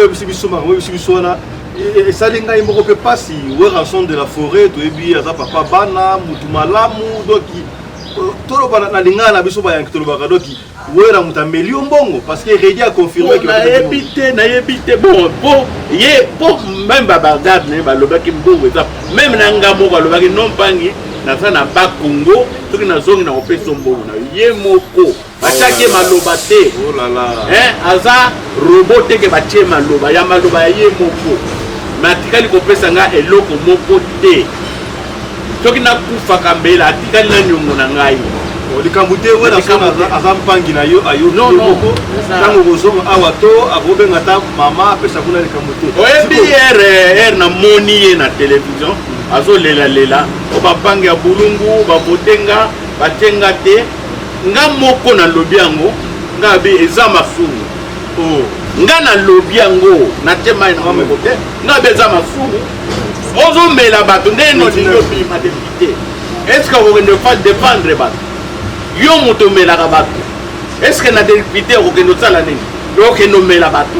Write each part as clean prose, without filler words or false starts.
oyebisi biso makambo oyebisi biso wana esali ngai moko mpe mpasi. Werrason de la forêt, toyebi aza papa bana, mutu malamu. Donc toloba na lingala na biso bayanki, tolobaka donc Wera moto ameli yo mbongo, parce que Redi a confirmé. Que nayebi te, nayebi te. Bon, po ye, po même bagarde na ye balobaki mbongo eza même na nga moko alobaki non, mpangi naza na Bakongo, soki nazongi na kopesa mbongo na ye moko. Batiaki ye maloba te. Oh là là. Hein, aza robot te ke batie maloba ya maloba ya ye moko. Me atikali kopesa nga eloko moko te. Soki nakufaka, mbela atikali na niongo na ngai. Likambo te, Werrason aza mpangi na yo, ayoki ye moko. Ntango kozonga awa to akobenga ata mama apesa kuna, likambo te. Oyebi, ere namoni ye na télévision azolelalela o bapangi ya Bulungu bavote nga, batie nga te. Nga moko nalobi yango, nga be eza masumu. Oh. Nga nalobi yango, natie mai na moko te. Nga be eza masumu, ozomela bato ndenge olingi obima député. Est ce que okokende fa défendre bato? Yo moto omelaka bato, est ce que na député okokende osala nini? Okende omela bato?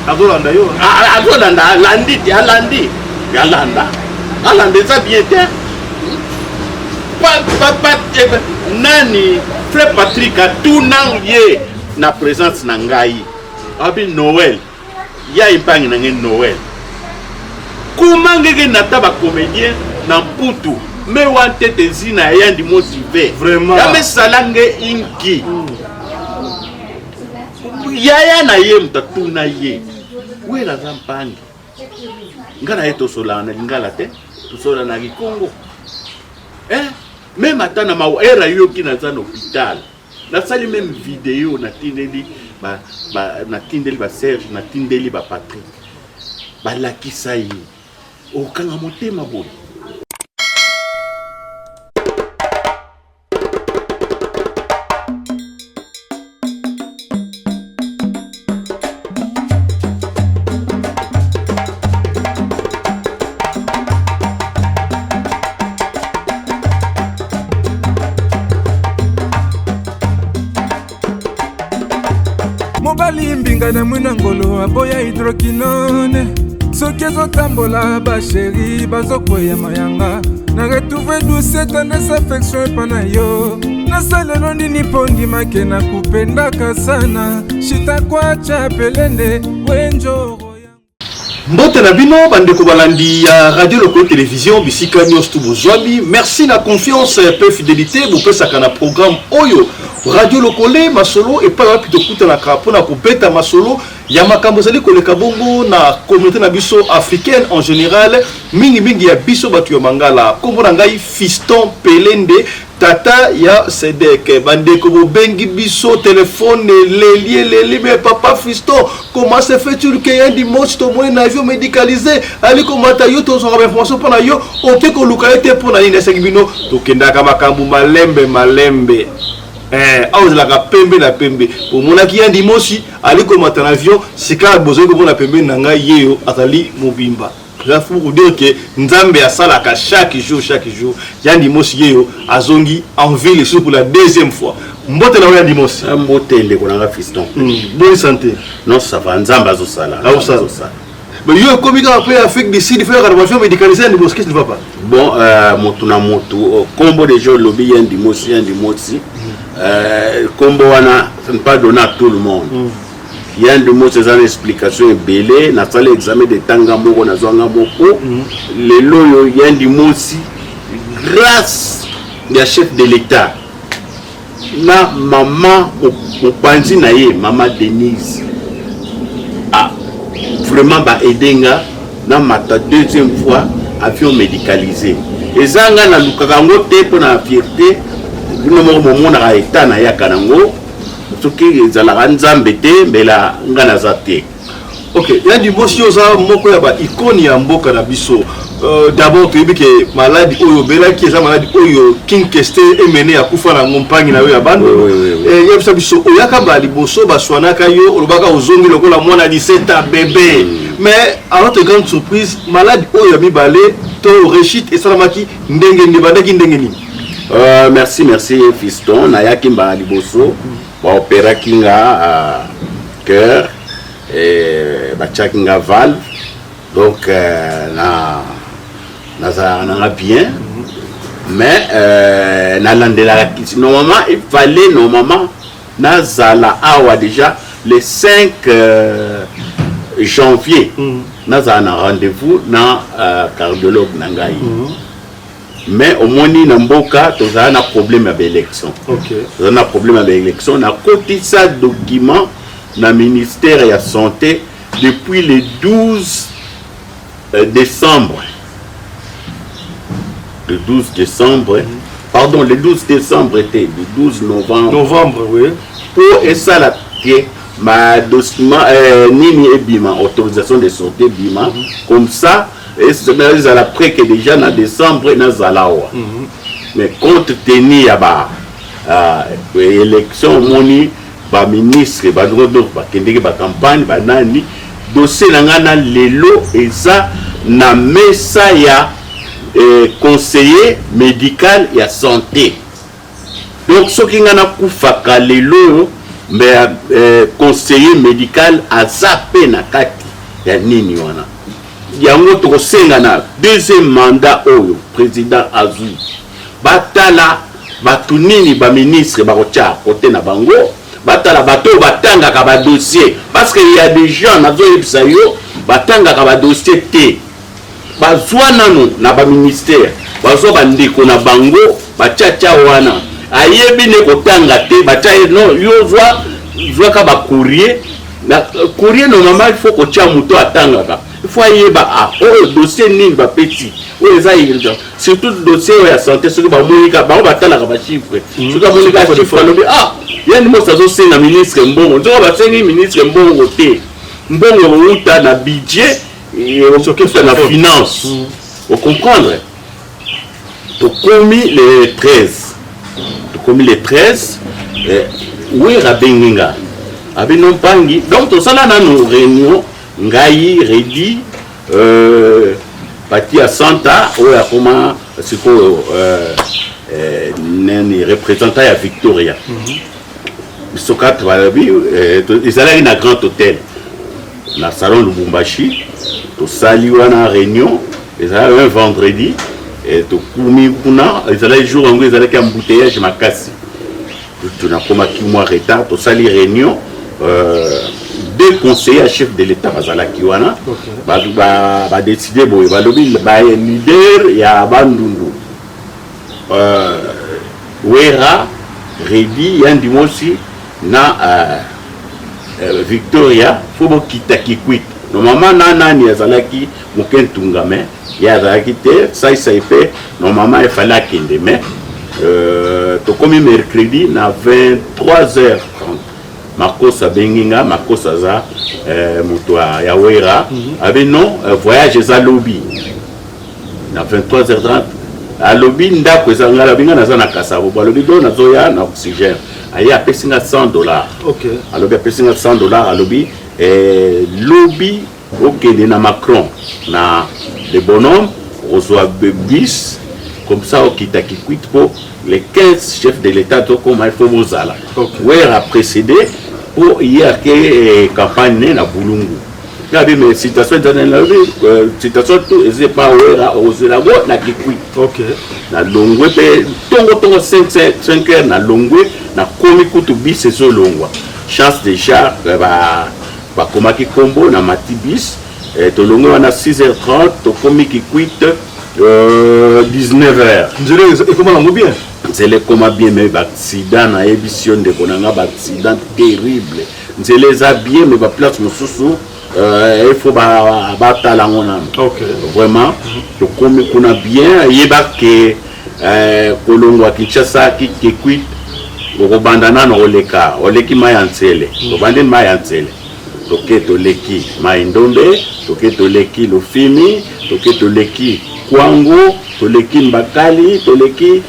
Azolanda yo. Azolanda, alandi te, alandi, alanda, alanda, eza bien te. Nani, frère Patrick atuna ye na présence na ngai, abi Noël ya epangi na ngai Noël kuma ngeke nata bacomédien na Mputu me wa ntete zina ya yandi motive. Vraiment. Yamesala nge inki yaya na ye moto atuna ye Wera aza mpangi nga na ye. Tosolaka na lingala te, tosola na kikongo. Eh, même ata na mawa ere ayoki naza na hôpital, nasali même video, natindeli natindeli baSerge, natindeli baPatrik, balakisa ye. Okanga motema boye. Mobali mbinga na mwina ngolo aboya hydroquinone, soki ezotambola bachéri bazokweya mayanga. Na retrouve douce tendresse, affection epa na yo. Nasalelo nini mpo ndimake na kupendaka sana shitakwacha pelende wenjoro. Mbote na bino bandeko balandi ya Radio Lokole Télévision, bisika nyonso tu bozwami. Merci na confiance mpe fidélité bopesaka na programme oyo Radio Lokole Masolo, epai wapi tokutanaka mpona kobeta masolo ya makambo ezali koleka bongo na communauté na biso africaine en général, mingimingi ya biso bato ya Mangala. Nkombo na ngai Fiston Pelende, tata ya Sedek. Bandeko bobengi biso telefone eleli eleli: "Mais papa Fiston, comment se fait-il ke Yandi Mosi tomoni na avion médicalisé ali komata, yo tozwaka bainformation mpo na yo, oke koluka ye te, mpo na nini?" Esengi bino tokendaka makambo malembe malembe. Awa ezalaka pembe na pembe. Omonaki Yandi Mosi ali komata na avion, sika bozali komona pembeni na ngai, yeyo azali mobimba. Pour dire que Nzambe asalaka chaque jour, chaque jour. Yandi Mosi yeyo azongi en ville surtout pour la deuxième fois. Mbote na yo, Yandi Mosi. Mbote ndeko nanga Fiston. Bonne santé? Non, ça va, Nzambe azosala. Azosala. Mais yo ekomi kaka mpe Afrique du Sud, faut yaka na avion médicalisé. Yandi Mosi, qu'est-ce qui ne va pas? Bon, motu na motu kombo déjà olobi Yandi Mosi, Yandi Mosi, kombo wana ce n'est pas donné à tout le monde. Yandi Mosi eza na explication ebele. Nasala examen d'état nga moko, nazwanga moko. Lelo oyo Yandi Mosi, grâce ya chef de l'État na mama mopanzi na ye, mama Denise, ah, vraiment baaider nga namata deuxième fois avion médicalisé. Eza nga nalukaka yango te mpo na fierté. Bino moko bomonaka eta nayaka nango. Soki ezalaka Nzambe te, mbela nga naza te. Ok, Yandi Mosi, oza moko ya baicône ya mboka na biso. D'abord toyebi ke maladi oyo obelaki eza maladi oyo King Kester Emene akufa nango, mpangi na yo ya bandu. Yebisa biso, oyaka mbala liboso baswanaka yo, olobaka ozongi lokola mwana 17 ans, bébé. Mais à notre grande surprise, maladi oyo ya mibale to rechute esalamaki ndenge nini, ebandaki ndenge nini? Merci, merci fiston. Nayaki mbala liboso, baoperaki nga cœur. Batiaki nga valve, donc na nazalaka nanga bien, mais nalandelaka kisi. Normalement, il fallait normalement nazala awa déjà le 5 janvier, nazala na rendez-vous na cardiologue na ngai, mais omoni, na mboka tozala na problème ya baélection. Toza na problème ya baélection. Nakotisa document na ministère ya Santé depuis le 12 décembre, le 12 décembre, pardon, le 12 décembre te, le 12 novembre. Novembre, oui. Mpo esala ke ma document nini ebima, autorisation de sortie ebima, comme ça ezala prêt que déjà na décembre nazala awa. Mais compte tenu ya ba élection, omoni, baministre bango bakendeki bacampagne, banani. Dossier na ngai na lelo eza na mesa ya conseiller médical ya santé. Donc soki ngai nakufaka lelo, mais conseiller médical aza mpe na kati ya nini wana. Yango tokosenga na deuxième mandat oyo président azwi, batala bato nini baministre bakotia kote na bango, batala bato oyo batangaka badossier, parce que y a des gens, nazoyebisa yo, batangaka badossier te. Bazwa nanu na baministère, bazwa bandeko na bango, batiatia wana, ayebi ne kotanga te, batia ye. Non, yo zwa, zwaka bacourrier na courrier. Normalement, il faut kotia moto atangaka, il faut ayeba: ah, oyo dossier nini bapesi, oyo eza urgent, surtout dossier oyo ya santé. Soki bamonika bango, batalaka bachiffre. Soki bamonika chiffre, alobi: ah, yani mosi azosenga ministre mbongo. Nzoka basengi ministre mbongo te, mbongo ekouta na budget, ekouta na finance. Ocomprendre? Tokomi le 13, tokomi le 13, Wera abengi nga, abi no mpangi. Donc tosala nanu réunion, ngai, Redi, pati ya santa oyo akoma sikoyo nani, représentant ya Victoria. Biso kaka balobi, ezalaki na Grand Hôtel, na salon Lubumbashi. Tosali wana réunion, ezalaki un vendredi. Tokumi kuna, ezalaki jour yango ezalaki embouteillage makasi, tunakomaki mwa retard. Tosali réunion, deux conseillers ya chef de l'État bazalaki wana. Badécider boye, balobi baleader ya Bandundu, Wera, Redi, Yandimosi na Victoria, fo bokita Kikwit. Normalement na nani azalaki moke ntunga, mais ye azalaki te. Saisai mpe normalement efali akende, mais tokomi mercredi na 23h30, Makos abengi nga. Makos aza moto ya Wera. Abi non, voyage eza lobi na 23h30. Alobi ndako eza ngai, alobi ngai naza na Kasabo. Alobi do nazoya na oxygène. Aye, apesi nga 100 $. Alobi, apesi nga 100 $, alobi lobi okende na Macron na le Bonhomme, ozwa bus, comme ça okita Kikwit, mpo les 15 chefs de l'État tokoma, il faut bozala. Wera précédé mpo ye ake campagne ne na Bulungu. Ngabi mais situation eza nani? Nalobi situation tu eza epa Wera, ozela ngo na Kikwit. Nalongwe mpe ntongo ntongo, 5 heures nalongwe, nakomi kutu bus ezolongwa. Chance, déjà bakomaki nkombo na mati bus. Tolongwe wana 6h30, tokomi Kikwit 19 heures. Nzela ekoma nango bien? Nzela ekoma bien, mais baaccident, nayebisi yo ndeko na nga, baaccident terrible. Nzela eza bien, mais baplace mosusu il faut batala yango nano. Vraiment, tokomi kuna bien. Yeba ke kolongwa Kinshasa Kikwit, okobanda nano oleka, oleki mai ya Ntsele, tobandi mai ya Ntsele, toke toleki mai Ndombe, toke toleki Lofimi, toke toleki Kwango, toleki Mbakali, toleki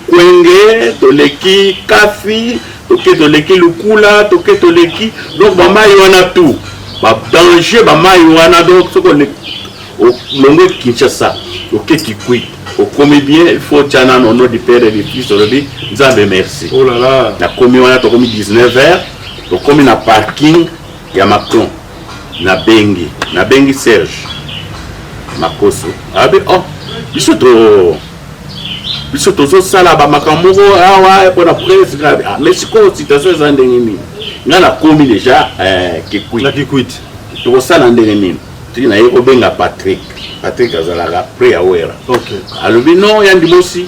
Kwenge, toleki Kafi, toke toleki Lukula, toke toleki. Donc bamai wana tout badanger, bamai wana. Donc soki olongwe Kinshasa, oke Kikwit, okomi bien, il faut tia nano au nom du Père et du Fils, olobi Nzambe merci. Oh là là. Nakomi wana, tokomi 19 heures, tokomi na parking. Ya Macron, nabengi Serge Makoso, abi oh, biso tozosala bamakambo moko awa mpona presse. Ah, mais sikoyo situation eza ndenge nini? Nga nakomi déjà Kikwit. Na Kikwit. Tokosala ndenge nini? Tiki naye kobenga Patrick. Patrick azalaka près ya Wera. Alobi non, Yandi Mosi,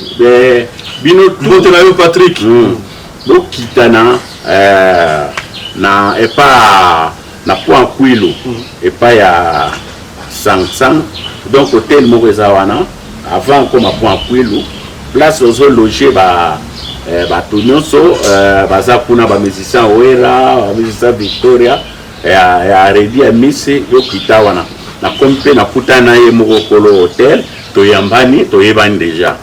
bino. Mbote na yo, Patrick. Bokita na epa na Point Kwilu, epai ya Sangsang. Donc hotel moko eza wana avant okoma Point Kwilu, place ozologe ba bato nyonso baza kuna, bamusicien Wera, bamusicien Victoria ya Redi, ya Misi. Yokita wana, nakomi mpe nakutana na ye moko kolo hotel, toyambani, toyebani déjà.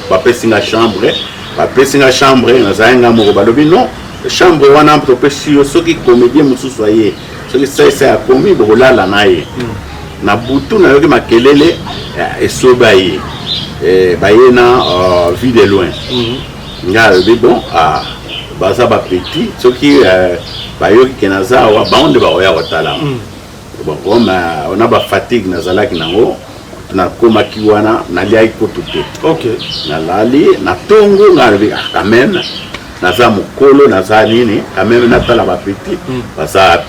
Bapesi nga chambre, bapesi nga chambre, nazali nga moko. Balobi non, chambre wana topesi yo, soki comédien mosusu aye, soki saisa akomi, bokolala na ye. Na butu nayoki makelele, esobe aye, baye na Vie de Loin. Nga alobi bon, ah, baza bapetit, soki bayoki ke naza awa, bango nde bakoya kotala. Bon, comme na bafatigue nazalaki nango, nakomaki wana, naliaki kutu te. Nalali na ntongo, nga alobi ah, quand même naza mokolo, naza nini, quand même natala bapetit baza.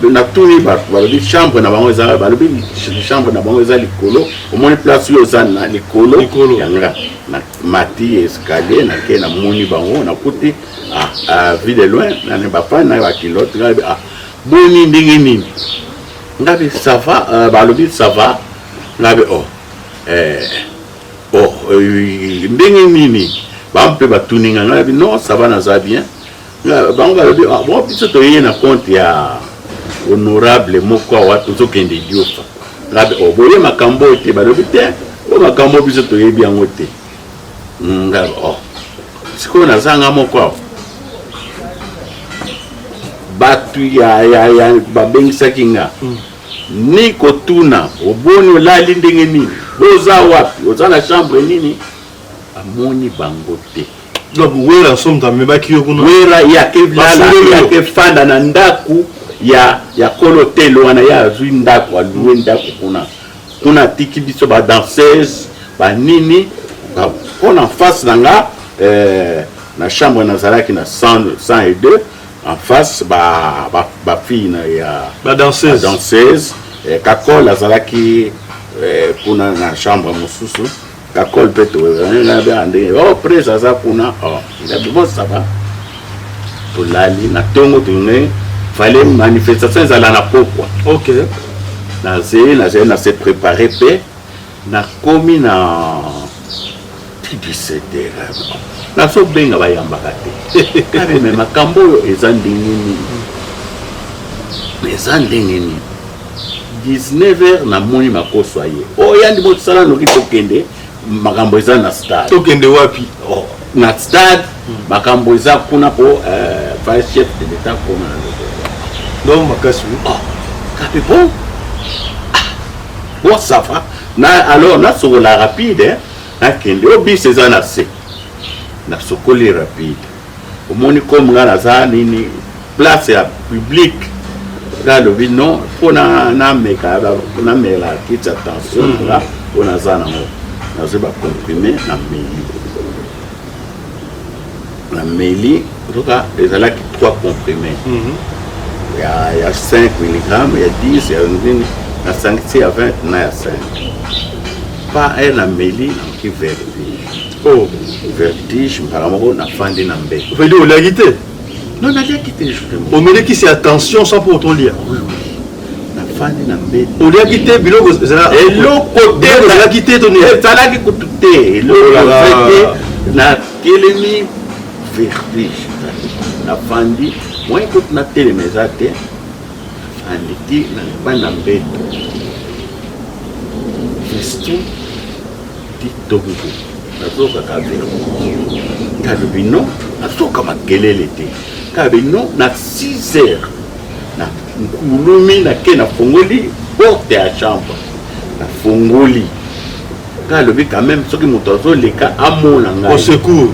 Natuni bato, balobi chambre na bango eza, balobi chambre na bango eza likolo. Omoni place oyo eza na likolo yanga, na mati escalier, nake namoni bango, nakuti ah, Vie de Loin nani, bafani na bakilote. Ngai ah, boni, ndenge nini? Ngabi ça va, balobi ça va. Ngabi oh, oh, ndenge nini? Bango mpe batuni nga, ngabi non, ça va, naza bien. Bango balobi ah, bon, biso toyei na compte ya honorable moko awa, tozokende Idiofa. Ngabi oh, boye makambo oyo te? Balobi te, oyo makambo biso toyebi yango te. Ngabi oh, sikoyo nazanga moko awa, bato ya babengisaki nga ni kotuna oboni, olali ndenge nini, oza wapi, oza na chambre nini, amoni bango te. Donc Wera so moto amemaki yo kuna? Wera yake lala, yake fanda na ndako ya kolo hotel wana. Ye azwi ndako, alouer ndako kuna. Kuna atiki biso badanseuse banini mpona face na nga, na chambre nazalaki na 102, en face bafille ba ya badanseuse. Badanseuse. Kakol azalaki kuna na chambre mosusu. Kakol mpe toa ndenge oh, prise aza kuna. Oh, bon, ça va, tolali na ntongo, tone fallait manifestation ezala na pokwa. Nazeli na se préparé mpe nakomi na ti 17 heures, nazobenga, bayambaka te. Kabe me makambo oyo eza ndenge nini? Eza ndenge nini? 19 heures namoni Makoso aye oyo, Yandi, bosala noki, tokende, makambo eza na stade. Tokende wapi? Oh, na stade, makambo eza kuna po vice chef de l'État koma na loko. Donc makasi. Oh, kape bon, ah, bon, ça va na alors nasokola rapide, hein, nakende o bus eza na se, nasokoli rapide. Omoni comme nga naza nini, place ya public, nga alobi non, mpo nameka namela kiti ya tension nga mpo naza nango, nazwi bacomprimé, nameli, nameli. En ezalaki 3 comprimé ya 5 mg, ya 10, ya nini, nasangisi ya 20 na ya 5 pa e nameli, namoki vertige. Oh. Vertige mbala moko, nafandi na mbeto. Veli oliaki te? Non, naliaki te. Omeleki c'est attention sans pour autant lia? Oui. Nafandi na mbeto. Oliaki te? Biloko eloko te. Ezalaki te to? Ezalaki kutu te, eloko te. Natelemi, vertige, nafandi, moyen kutu natelema eza te. Nafandi ti nafandi na mbeto, fiston ti tongo nazokaka vertige. Kalobi non, nazoka makelele te. Kabe non, na 6 heures na nkulumi, nake nafongoli porte ya chambre, nafongoli nga alobi quand même soki moto azoleka amona ngai. Au secours.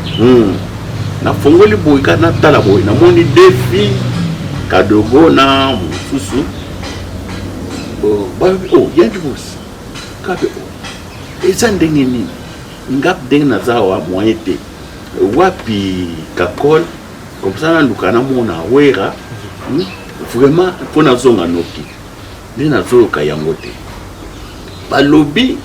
Nafongoli boye kaka, natala boye, namoni deux filles. Kadogo na mosusu balobi oh Yandi Mosi kabe oh eza ndenge nini nga ndenge naza awa moyen te wapi kakol comme ça naluka namona wera vraiment mpo nazonga noki nde nazoyoka yango te. Balobi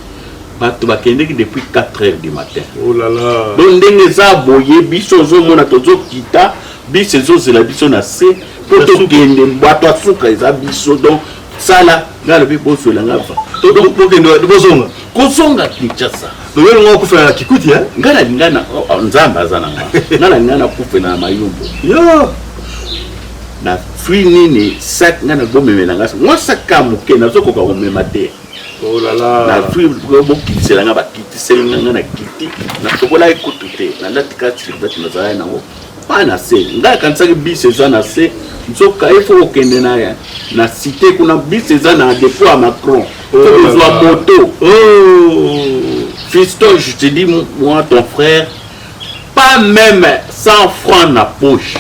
bato bakendeki depuis 4 heures du matin. Oh là là. Donc ndenge eza boye biso ozomona tozokita bus ezozela biso na se mpo tokende bato ya suka eza biso donc sala ngai alobi bozwela ngai va. Donc bokende bozonga. Kozonga Kinshasa. Donc yo olinga okufela na Kikwiti hein? Ngai nalinga na oh, oh, Nzambe aza na ngai. Ngai nalinga nakufela na Mayombo. Yo na fruit nini sac ngai nabomemela ngai mwa sac ka moke nazokoka komema te. Oh là là. Na fruit bokitisela ngai bakitiseli ngai ngai nakiti nasokolaki kutu te nalati kaka survete nazalaki nango pa na se ngai akanisaki bis eza na se nzoka il faut kokende na na cité kuna bis eza na dépôt ya Macron Oh faut là kozwa là. moto. Oh. Fiston, je te dis, moi, ton frère, pas même 100 francs na poche.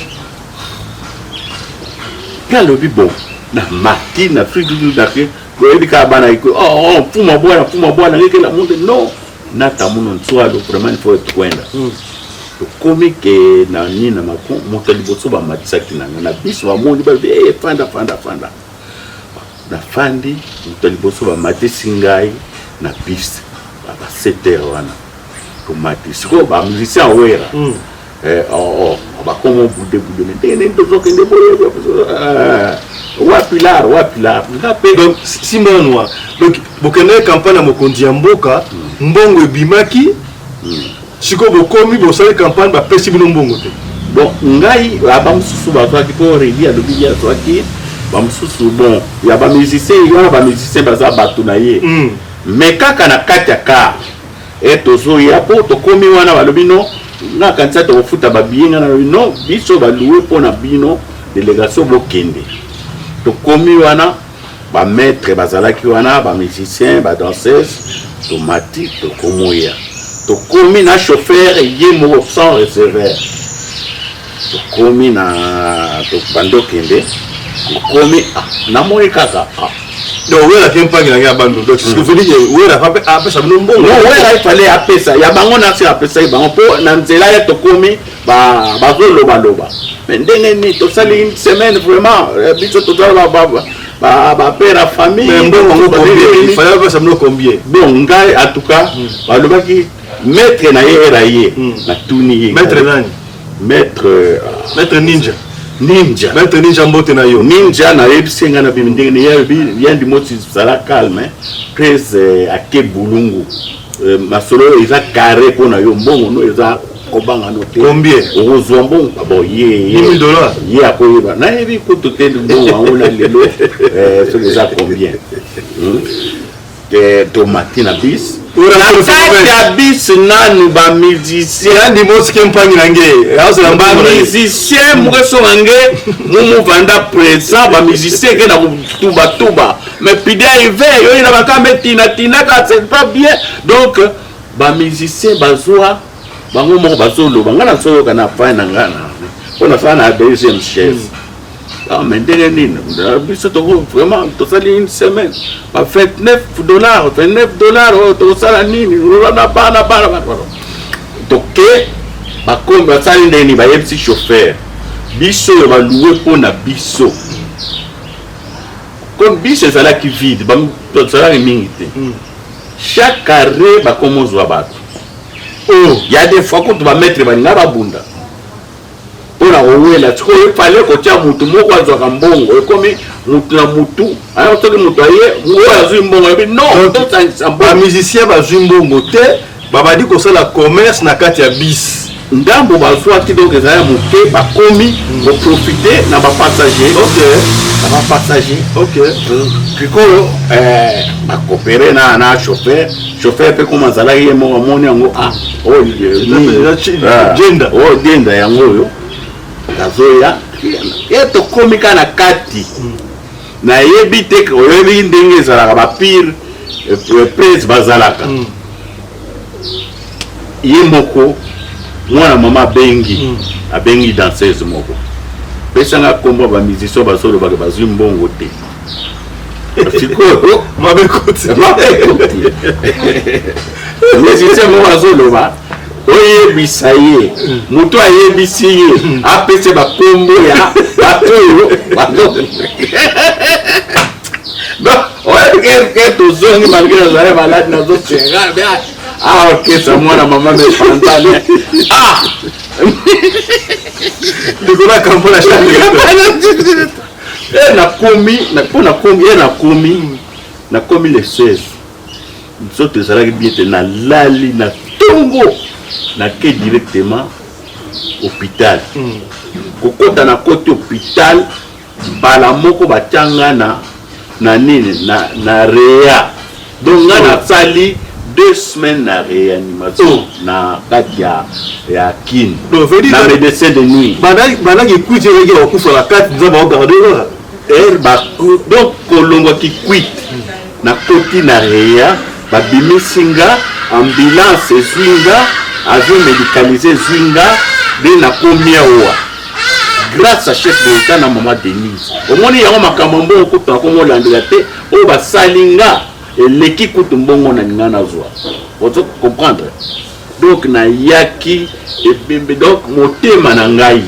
Mpe alobi bon, na mati na fruit dudu na ke oyebi kaka bana iko oh, oh, fuma bwana fuma bwana ngekela munde non nata muno ntswalo vraiment il faut tukwenda tokomi ke na nini na Macron moto ya liboso bamatisaki na nga na biso bamoni balobi eh, fanda fanda fanda nafandi moto ya liboso bamatisi ngai na bus ba 7 heures wana tomati sikoyo bamusicien awera eh, oh, oh, bakomo bude bude me ndenge nini tozokende boye wapi lar wapi lar nga mpe Donc simba noir. Donc bokendaki campagne ya mokonzi ya mboka, mbongo ebimaki. Sikoyo bokomi bosali campagne bapesi bino mbongo te. Bon ngai bamosusu bazwaki mpo Redi alobi ye azwaki bamosusu bon ya bamusicien wana bamusicien baza bato na ye mais kaka na kati ya car e tozoya mpo tokomi wana balobi no nga kanisa tokofuta babiye nga nalobi no biso balouer mpo na bino délégation bokende tokomi wana bamaître bazalaki wana bamusicien badanseuse tomati tokomoya tokomi na chauffeur ye moko sans receveur tokomi na tobandi okende tokomi ah, namoni kaka ah. Donc wera ke mpangi na ngai ya bandu. Donc ce que veut dire que wera fa apesa bino mbongo. Non, wera il fallait apesa ya bango nasi apesaki bango mpo na nzela ye tokomi bazolobaloba mais ndenge nini tosali une semaine vraiment biso tozala bapère ya famille. Mais mbongo yango combien? Il fallait apesa bino combien? Bon ngai en tout cas balobaki maître na ye era ye natuni ye. Maître nani? Maître Maître Ninja. Ninja. Maître Ninja mbote na yo. Ninja nayebisi ngai na bimi ndenge nini yebi Yandi Mosi zala calme prise ake bulungu masolo eza carré mpo na yo mbongo no eza kobanga no te. Combien? Okozwa mbongo bon ye 10 000 dollars. Ye akoyeba nayebi kutu te mbongo yango na lelo soki eza combien. Tomati na bis na kati ya bis nanu bamusicien Yandi Mosi ke mpangi na nge. Azela mbongo na ye. Bamusicien moko songa nge mumuvanda présent bamusicien ke na kotubatuba mais pidi arrivé yo na bakambe tinatinaka c'est pas bien donc bamusicien bazwa bango moko bazoloba ngai nazoyoka na fai na ngai na mpo nasala na deuxième chaise. Ah, mais ndenge nini biso toko vraiment tosali une semaine ba 29 dollars, 29 dollars oyo tokosala nini na bana bana bana toke bakomi basali ndenge nini bayebisi chauffeur biso oyo balouer mpo na biso comme biso ezalaki vide bazalaki mingi te chaque arrêt bakomi ozwa bato. Oh. Ya des fois kutu bamaître balinga babunda mpona kowela sikoyo efale kotia mutu moko azwaka mbongo ekomi mutu na mutu aya soki mutu aye oyo azwi mbongo ayebi non tosangisa mbongo. Bamusicien bazwi mbongo te babandi kosala commerce na kati ya bis. Ndambo bazwaki donc ezala ya moke bakomi koprofiter na bapassager na bapassager sikoyo bacoopérer na chauffeur chauffeur mpe koma azalaki ye moko amoni yango ah oyo Jenda. Oyo denda yango oyo azoya ye tokomi kaka na kati nayebi te oyebi ndenge ezalaka bapire prese bazalaka ye moko mwana mama abengi abengi danseuse moko. Pesanga kombo ya bamusicien bazolobaka bazwi mbongo te. Sikoyo mabe koti. Musicien moko azoloba, oyebisa ye, moto ayebisi ye, apesa bakombo ya bato oyo. Donc oyebi ke tozongi, malgré nazali malade, nazosenga ah, orchestre mwana mama mepantane ah. Ndeko na kampo na. E nakomi mpo nakomi, e nakomi le 16, nzoto ezalaki bien te, nalali na ntongo, nake directement hôpital. Kokota na koti hôpital, mbala moko batianga na nini, na réa. Donc nga nasali 2 semaines na réanimation. Na kati ya Kine na médecin de nuit. Bandaki kwiti ezalaki bakufa na kati, Nzambe aogarde kaka. Donc kolongwa Kikwit, nakoti na réa, babimisi nga, ambulance ezwi nga, avion médicalisé ezwi nga, nde nakomi awa grâce à chef de l'État na mama Denise. Omoni yango, makambo mbongo kutu nakomolandela te. Oyo basali nga eleki kutu mbongo na ninga nazwa, ozo comprendre? Donc nayaki ebembe. Donc motema na ngai,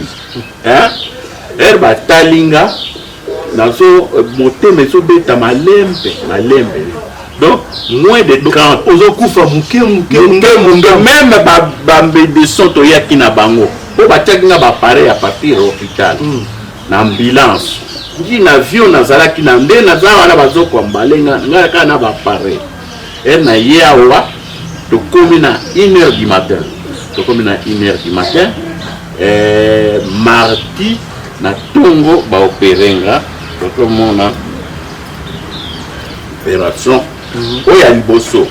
heure batali nga, nazo motema ezobeta malembe malembe, donc moins de 30. Ozokufa moke moke. Moke moke. Même bamédecin toyaki na bango, mpo batiaki nga baappareil à partir ya hôpital, na ambulance ngi na avion, nazalaki na nde naza wana, bazokwambale nga, ngai kaka na baappareil. Heure na ye awa, tokomi na 1 heure du matin, tokomi na 1 heure du matin, mardi na ntongo, baopérer nga. Tokomona opération oyo ya liboso,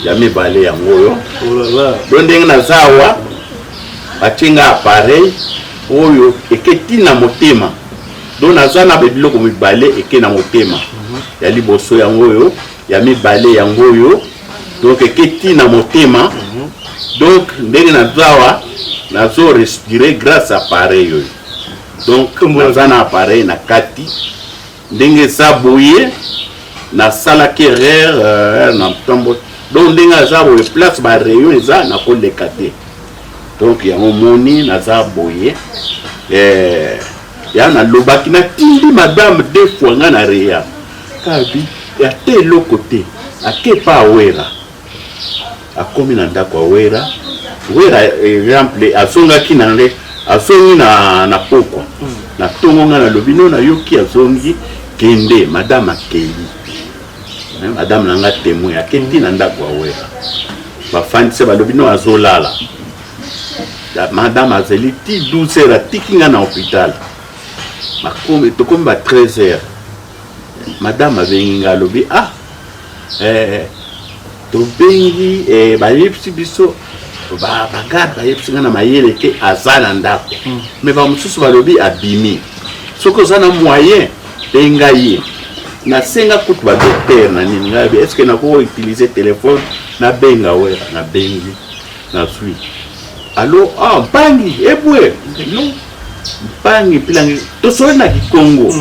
ya mibale yango oyo. Oh. Do ndenge naza awa, batie nga appareil oyo eke ntina motema. Do naza na biloko mibale eke na motema, ya liboso yango oyo, ya mibale yango oyo. Donc eke ntina motema. Donc ndenge naza awa, nazo respirer grâce à appareil oyo. Donc naza na appareil na kati. Ndenge eza boye, nasalaki erreur na ntambo. Donc ndenge aza boye, place barayon eza, nakoleka te. Donc yango moni naza boye. Ya nalobaki, natindi madame deux fois nga na réa, kabi ate eloko te, ake pa awera, akomi na ndako awera. Wera, exemple, azongaki na nde azongi na pokwa na ntongo. Nga nalobi no, nayoki azongi, kende. Madame akei. Madame na nga témoin, akei na ndako awera, bafandisi, balobi no azolala. Madame azali ti 12 heures, atiki nga na hôpital. Bakomi, tokomi ba 13 heures, madame abengi nga, alobi: "Ah, tobengi, bayebisi biso, bagarde bayebisi nga na mayele te, aza na ndako, mais bamosusu balobi abimi. Soki oza na moyen, benga ye." Nasenga kutu badocteur na nini, ngai est ce que nakoki utiliser téléphone, nabenga Wera? Nabengi, nazwi: "Allo, ah, mpangi ebwe non mpangi mpilangi." Tosoli na Kikongo.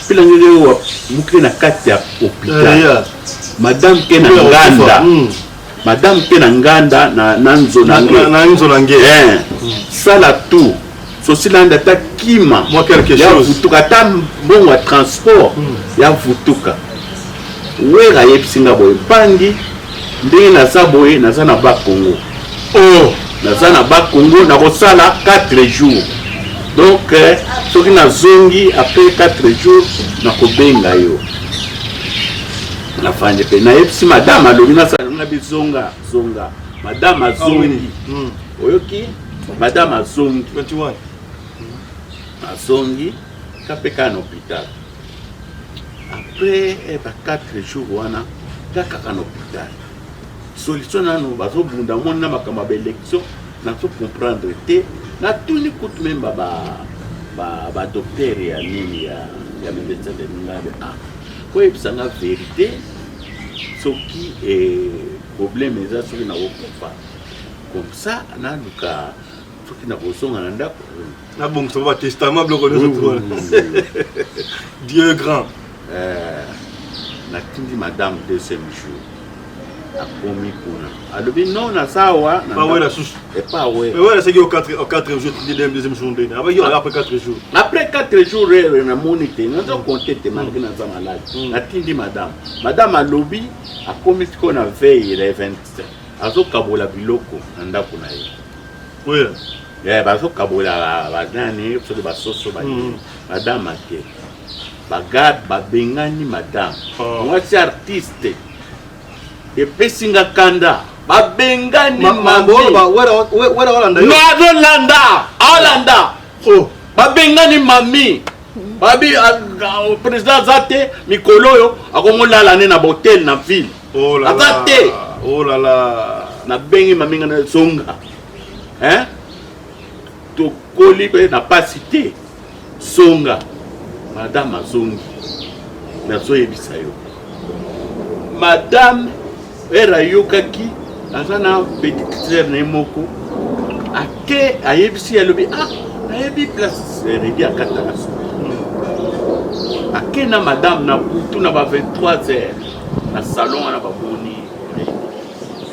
Mpilangi oyo moke na kati ya hôpital. Madame ke na nganda. Madame ke na nganda na nzo na nge. Na nzo na nge. Sala tout sosilanda, ata kima Mwa quelque ya chose. vutuka, ata mbongo ya transport ya vutuka. Wera ayebisi nga boye: "Mpangi, ndenge naza boye, naza na Bakongo." Oh. "Naza na Bakongo, nakosala 4 jours. Donc soki nazongi après 4 jours, nakobenga yo." Nafandi mpe nayebisi madame, alobi nasala nga bizonga zonga. Madame azongi. Oyoki, madame azongi. 21. Azongi ka mpe kaka na hôpital. Après ba 4 jours wana, kaka na hôpital, solution nano bazobunda. Moni na makambo ya baélection, nazo comprendre te. Natuni kutu même badocteur ya nini, ya médecin de ngai: "Ah, koyebisa nga vérité, soki problème eza, soki nakokufa comme ça, naluka." Soki nakozonga na ndako nabongisa ba testament biloko nyonso tu wana. Dieu est grand. Natindi madame deuxième jour, akomi kuna, alobi non, naza awa. Bawela susu. Epa we. Mais wela seki au 4 au 4 jours, tindi deuxième jour ndeni abaki après 4 jours. Après 4 jours namoni te, nazo compter te malgré naza malade. Natindi madame, madame alobi akomi sikoyo na veille le 27, azokabola biloko na ndako na ye. Oui. Bazokabola banani, soki basoso ba madame ake, bagarde babengani madame. Oh. Mwasi artiste, epesi nga kanda, babengani. Mambo wela wela walanda yo. No, azolanda, alanda. Oh. Babengani mami, babi président aza te mikolo oyo, akomolala ne na botel na ville. Oh là Aza là. te. Oh là là. Nabengi mami nga na zonga, hein? Tokoli mpe na pasi te, zonga. Madame azongi, nazoyebisa yo, madame ere ayokaki aza na petite sœur na ye moko, ake ayebisi ye, alobi: "Ah, nayebi place Redi akataka suki." Ake na madame na butu na ba 23 heures na salon wana, bamoni Redi.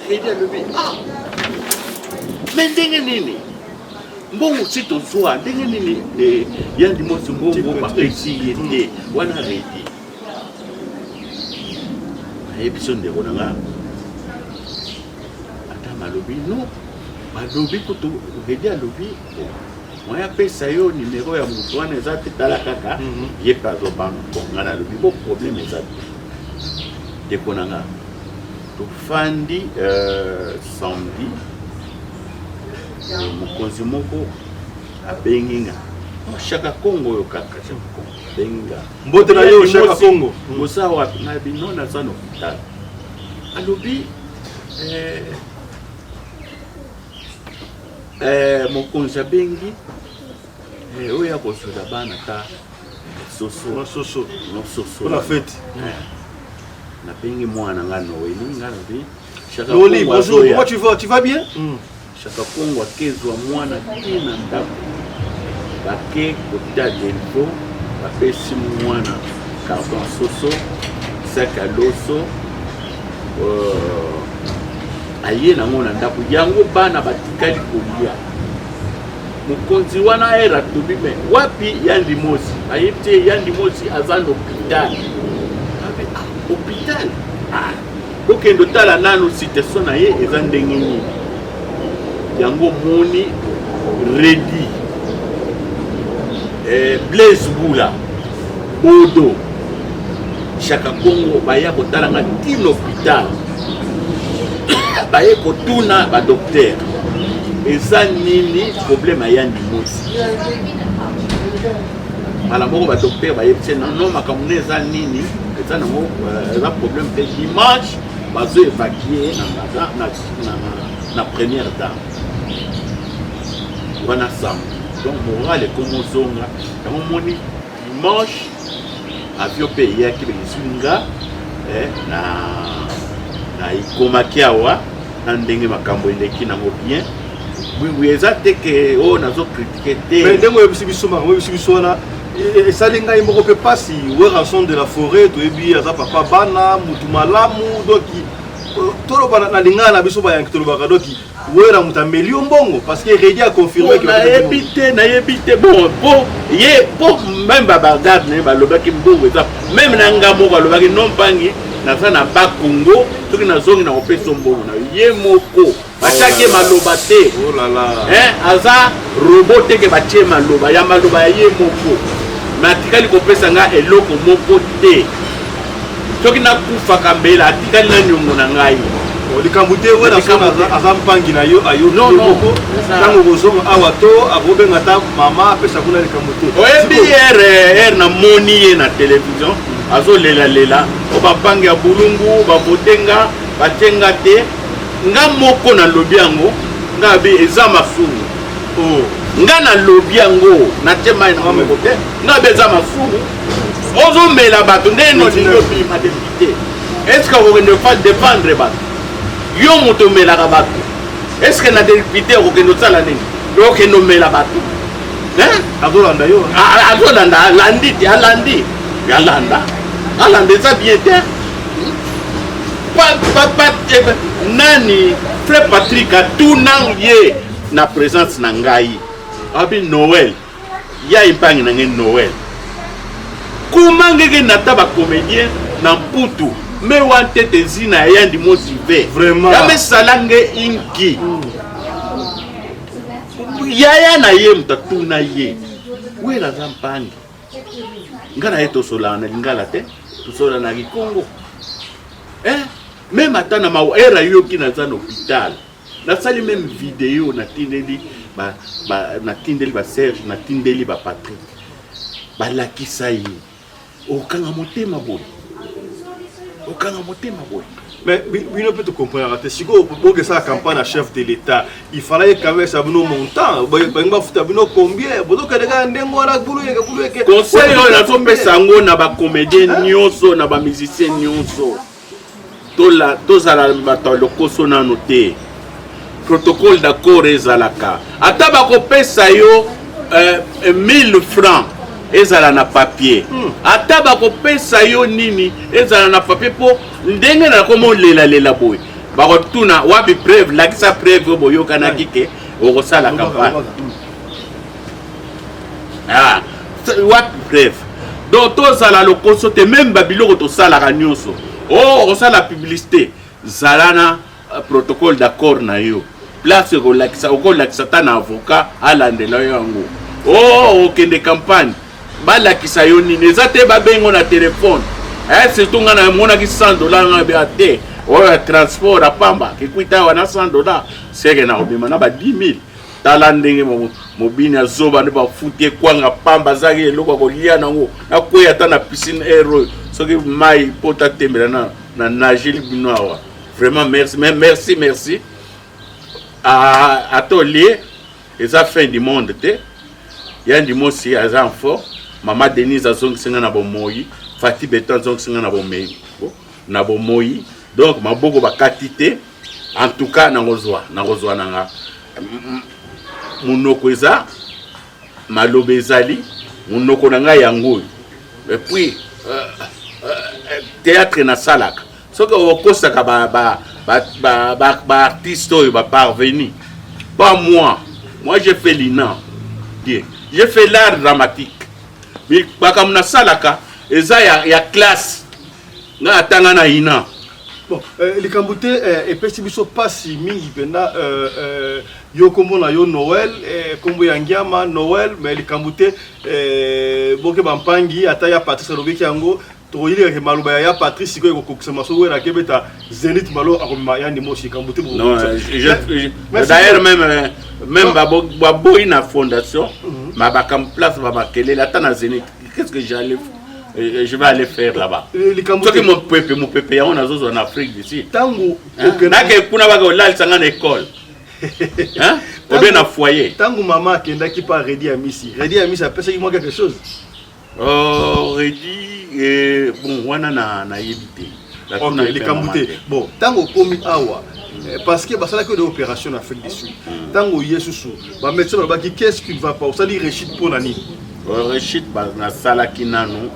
Redi alobi: "Ah, mais ndenge nini mbongo si tozwa, ndenge nini Yandi Mosi mbongo bapesi ye te?" Wana Redi nayebi so ndeko na nga ata malobi no, balobi kutu Redi alobi moya apesa yo nimero ya moto wana eza te, tala kaka ye mpe azobanga. Bon, nga nalobi bo problème eza te, ndeko na nga. Tofandi samedi, mokonzi moko abengi nga. Oh, Shaka Kongo oyo kaka, Shaka Kongo abengi nga. Mbote na yo, Shaka Kongo. Oza wapi? Nayebi no, naza na hôpital. Alobi mokonzi abengi oyo akozwela bana ta soso. Soso. No, soso. Pour la fête. Nabengi mwana nga Noeli, nga lobi: "Shaka Noeli, Kongo bonjour, azoya." Comment tu vas? Tu vas bien? Shaka Kongo akezwa mwana te na ndako, bake kota Delvo, bapesi mwana carton soso, sac ya loso, aye nango na ndako yango, bana batikali kolia. Mokonzi wana ere atobi: "Me wapi Yandi Mosi?" Ayebi te, Yandi Mosi aza na hôpital. Abi: "Ah, hôpital, ah, bokende otala nanu situation na ye eza ndenge nini." Yango moni Redi, Blaise Bula, Bodo, Shaka Kongo baya kotala nga ntina hôpital, baye kotuna badocteur eza nini problème ya Yandi Mosi. Mbala moko badocteur bayebisi non, makambo ne eza nini, eza nango eza problème te. Dimanche bazo évacue na première dame wana samedi. Donc moral ekomi ozonga. Yango moni dimanche avion mpe eyaki, ezwi nga na ekomaki awa na ndenge makambo eleki nango bien. Oui, eza te ke oyo nazocritiquer te. Mais ndenge oyebisi biso makambo, oyebisi biso wana, esali ngai moko mpe mpasi. Werrason de la forêt, toyebi aza papa bana, mutu malamu. Donc toloba na lingala na biso bayanki, tolobaka donc Wera moto ameli yo mbongo, parce que Redi aconfirme. Nayebi te, nayebi te. Bon, po ye, po même bagarde na ye balobaki mbongo eza, même na nga moko alobaki non, mpangi naza na Bakongo, soki nazongi na kopesa mbongo na ye moko. Batiaki ye maloba te. Oh là là. Hein, aza robot te ke batie maloba ya maloba ya ye moko. Me atikali kopesa nga eloko moko te. Soki nakufaka, mbela atikali na niongo na ngai. Likambo te, Wera Likambo te. aza mpangi na yo, ayoki Non, ye non. moko. Ntango kozonga awa to akobenga ata mama apesa kuna, likambo te. Oyebi, ere namoni ye na télévision azolelalela o bapangi ya Bulungu bavote nga, batie nga te. Nga moko nalobi yango, nga abi eza masumu. Oh. Nga nalobi yango, natie mai na moko te. Nga abi eza masumu, ozomela bato ndenge olingi obima député. Est-ce okokende défendre bato? Yo moto omelaka bato, est-ce na député okokende osala nini? Okende omela bato. Azolanda yo. Azolanda, alandi te, alandi. Alanda. Alanda eza bien te. Eh, nani frère Patrick atuna ye na présence na ngai. Abi Noël. Ya epangi na ngai Noël. Kuma ngeke nata ba comédien na Mputu. Me wan tete zina ya yandi mosi ve. Vraiment. Ya mesala nge inki. Yaya na ye moto atuna ye. Wela aza mpangi. Nga na ye tosolana na lingala te. Tosolana na kikongo. Eh? Meme ata na mawa era yoki naza na hôpital. Nasali meme video natindeli ba, ba natindeli ba Serge, natindeli ba Patrick. Balakisa ye. Okanga motema boye. Okanga motema boye. Mais bino mpe tokomprenaka te sikoyo bokesala campagne ya chef de l'État, il fallait quand même esa bino montant, balingi bafuta bino combien, bozokende kaka ndenge wana bulu yeke bulu yeke. Conseil oyo nazopesa yango na bacomédien nyonso na bamusicien nyonso, tozala bato ya lokoso nano te. Protocole d'accord ezalaka, ata bakopesa yo 1000 francs ezala na papier, ata bakopesa yo nini ezala na papier, mpo ndenge nakoma olelalela boye bakotuna wapi preuve, lakisa preuve oyo boyokanaki ke okosala campagne. Ah, wapi preuve? Donc tozala lokoso te, meme babiloko tosalaka nyonso, o okosala publicité, zala na protocole d'accord na yo, place okolakisa, okolakisa ata na avocat alandela yo yango. O okende campagne, balakisa yo nini, eza te babengo na telefone. Eh, surtout nga namonaki 100 $, nga bia te oyo ya transport apamba kikwita awa na 100 $, seke na kobima na ba 10 000. Tala ndenge mobini azoba nde bafuti ekwanga pamba, azalaki eloko ya kolia nango, nakweya ata na piscine air oyo soki mai mpo tatembela na, na nageli bino awa. Vraiment merci, mais merci, merci. Ata olie eza fin du monde te. Yandi Mosi aza enfort, mama Denise azongisi nga na bomoi, Fati Beton azongisi nga na bomei na bomoi, donc maboko bakati te. En tout cas nakozwa, nakozwa na nga monoko eza maloba ezali monoko na ngai yango oyo. Et puis théâtre nasalaka, soki okosaka baartiste oyo baparvenu, pas moi. Moi j'ai fait l'INA, j'ai fait l'art dramatique. Makambo nasalaka eza ya classe, ngai atanga na INA. Bon, likambo te, epesi biso mpasi mingi mpenza. Yo nkombo na yo Noël, nkombo ya Ngiama Noël, mais likambo te, boke bampangi ata ya Patrice alobeki yango, tokoyilekake maloba ya Patrice sikoyo ekokokisama soki wera akebeta Zénith malo akomema Yandi Mosi. Likambo te. Non, d'ailleurs même baboyi na fondation mabaka place babakelele ata na Zénith. Qu'est-ce que j'allais je vais aller faire là-bas? Likambo soki mopepe, mopepe yango nazozwa na Afrique du Sud. Ntango nake kuna baka olalisanga na école ou bien na foyer. Ntango mama akendaki pa Redi Amisi, Redi Amisi apesaki mwa quelque chose? Oh, Redi, eh, bon wana na nayebi te. Ok, likambo te. Bon, ntango okomi awa, parce que basalaki oyo opération na Afrique du Sud, ntango oye susu, bamédecin balobaki qu'est-ce qui ne va pas? Osali rechute mpo na nini? Rechute nasalaki nanu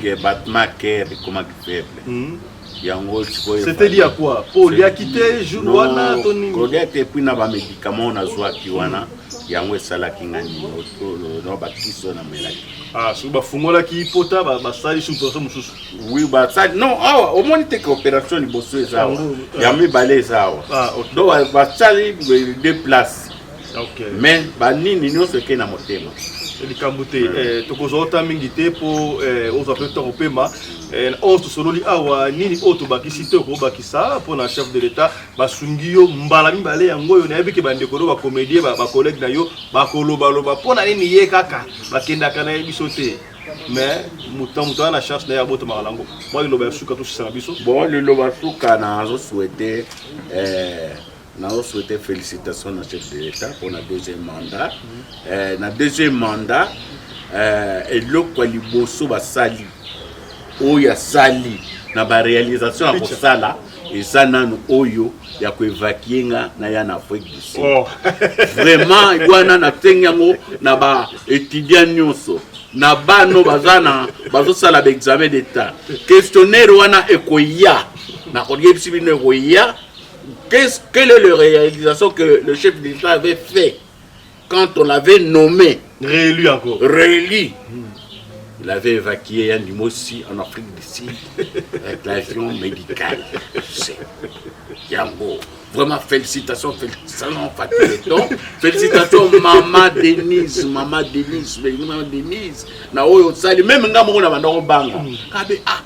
ke battement cœur ekomaki faible, yango sikoyo. C'était lié à quoi? Po oliaki te jour wana to nini? Kolia te, puis na bamédicament nazwaki wana, yango esalaki nga nini no bakisi oyo namelaki. Ah, soki bafungolaki pota, basali su opération mosusu? Oui, basali. Non, awa omoni te ke opération liboso eza awa, ya mibale eza awa. Donc basali deux places, mais banini nyonso ekei na motema. Likambo te, tokozwa ota mingi te mpo ozwa mpe ntango opema. 11 tosololi awa, nini oyo tobakisi te okobakisa mpona chef de l'État basungi yo mbala mibale yango oyo? Nayebi ke bandeko no bacomédien, bacollègue na yo bakolobaloba mpo na nini ye kaka bakendaka na ye, biso te, mais moto moto aza na chance na ye abotamaka nango. Mwa liloba ya suka, tosisa na biso. Bon, liloba suka, nazosouhaite nazosouhaite félicitation na chef de l'État mpona deuxième mandat. Na deuxième mandat, eloko ya liboso basali oyo asali na baréalisation ya kosala. Eza nanu oyo ya koévacuer nga na ya na Afrique du Sud. Oh. Vraiment, wana natengi yango na baétudiant nyonso, na bano baza na bazosala baexamen d'état. Questionnaire wana ekoya, nakoyebisi bino ekoya. Quelle est la réalisation que le chef de l'État avait fait quand on l'avait nommé? Réélu encore. Réélu. Il avait évacué Yandi Mosi en Afrique du Sud avec l'avion médical. C'est yango. Vraiment, félicitations, félicitations, Fatih Béton. Félicitations, Maman Denise, Maman Denise, Maman Denise. Na oyo sali, même nga moko na banda kobanga. Kabe, ah,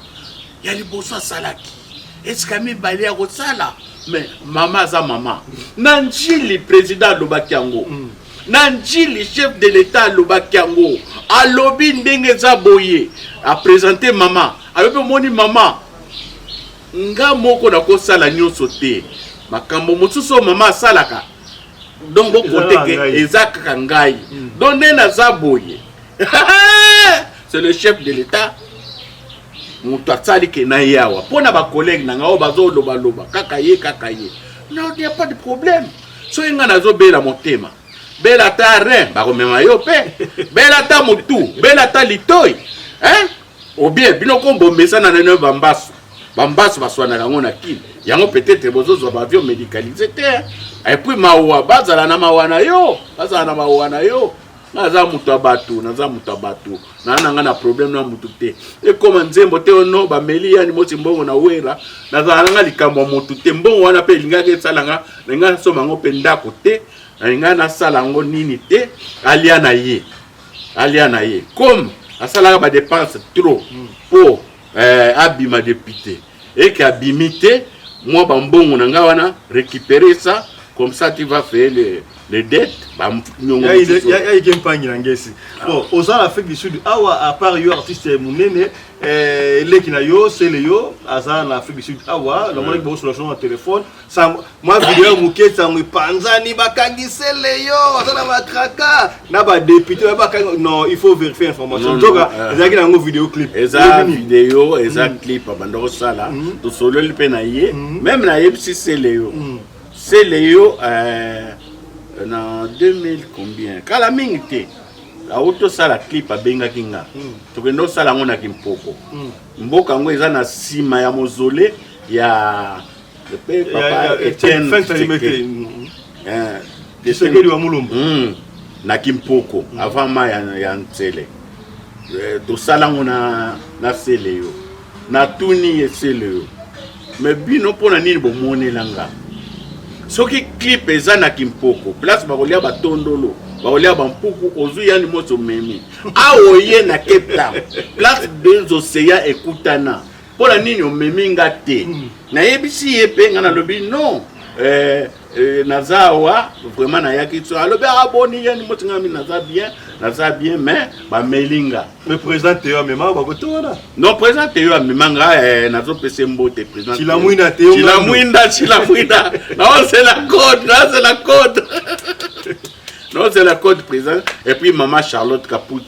ya liboso asalaki. Esika mibale ya kosala. Mais mama aza mama. Na Njili, président alobaki yango. Na Njili, chef de l'État alobaki yango, alobi ndenge eza boye, aprésenter mama, alobi: omoni mama, nga moko nakosala nyonso te, makambo mosusu oyo mama asalaka, donc bokote Eza ke ngai. Eza kaka ngai. Donc nde naza boye, c'est le chef de l'État moto asali ke na ye awa mpo na bacollègue na ngai oyo bazolobaloba kaka ye kaka ye. Non, y a pas de problème. Soki ngai nazobela motema, bela ata rein, bakomema yo mpe, bela ata motu, bela ata litoi, hein? Ou bien bino ko bomesana nano bambasu, bambasu baswanaka yango na kini yango, peut-être bozozwa baavion médicalisé te. Et puis mawa, bazala na mawa na yo, bazala na mawa na yo. Naza moto ya bato, naza moto ya bato, naa na nga na problème na motu te. Ekoma nzembo te ono bameli yani moti mbongo na wera. Nazala na nga likambo ya motu te. Mbongo wana mpe elingaki esala nga, nalinga nasomba yango mpe ndako te, nalinga nasala yango nini te. Alia na ye, alia na ye, comme asalaka badépense trop mpo abima député, eke abimi te, mwa bambongo na ngai wana, récupérer ça, comme ça tu vas faire les dettes, banyongo mosusu. Yayike mpangi na ngesi. Bon, oza na Afrique du Sud awa, à part yo artiste monene, eleki na yo sele yo aza na Afrique du Sud awa. Namonaki bosola na telefone, sango mwa video ya moke, sango epanzani, bakangi sele yo aza na batraka na badéputé bakangi. Non, il faut vérifier information. Non, nzoka non, ezalaki na yango video clip. Eza Elobi nini? Video, eza clip abanda kosala. Tosololi mpe na ye, même nayebisi sele yo, sele yo na 2000 combien, kala mingi te, auti tosala clip, abengaki nga, tokende osala yango na Kimpoko. Mboka yango eza na nsima ya mausolée ya mpe papa Etienne Fin Limete. Tshisekedi. Tshisekedi wa Mulumba. Na Kimpoko, avant ma ya ntsele. Tosala yango na sele yo. Natuni ye: sele yo, me bino mpo na nini bomonela nga soki clip eza na Kimpoko, place bakolia batondolo, bakolia bampuku, ozwi yani moto omemi awa, oye na Cape Town, place deux océans ekutana, mpo na nini omemi nga te? Nayebisi ye mpe nga nalobi non, naza awa vraiment, nayaki so. Alobi: aboni yani moti ngami, naza bien, naza bien, mais bameli nga. Le président Théo amema bakoto wana. Non, président Théo amema nga, nazopesa mbote président. Chilamwinda Théo. Chilamwinda, Chilamwinda, naozela code, naozela code, naozela code, président. Et puis mama Charlotte Kaput,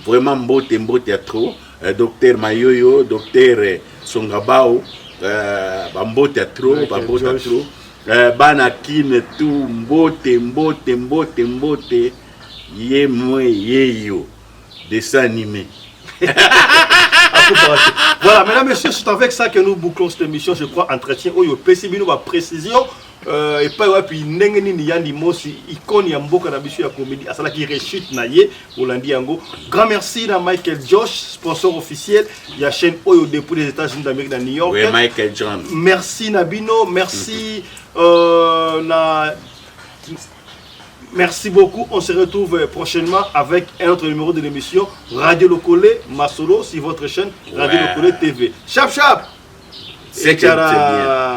vraiment mbote, mbote ya trop. Docteur Mayoyo, docteur Songabao, bambote ya trop. Michael Bambote ya Josh. trop. Bana kine tu, mbote, mbote, mbote, mbote. Ye mwe yeyo dessin animé. Voilà, mesdames, messieurs, c'est avec ça que nous bouclons cette émission, je crois, entretien oyo pesi bino ba précision epai wapi, ndenge nini Yandi Mosi, icône ya mboka na biso ya comédie, asalaki rechute na ye. Olandi yango. Grand merci na Michael Josh, sponsor officiel ya chaîne oyo depuis les États-Unis d'Amérique, na New York. Oui, Michael Jones. Merci na bino, merci na Merci beaucoup. On se retrouve prochainement avec un autre numéro de l'émission Radio Lokole Masolo sur votre chaîne Radio Lokole TV. Chap chap. C'est que c'est bien.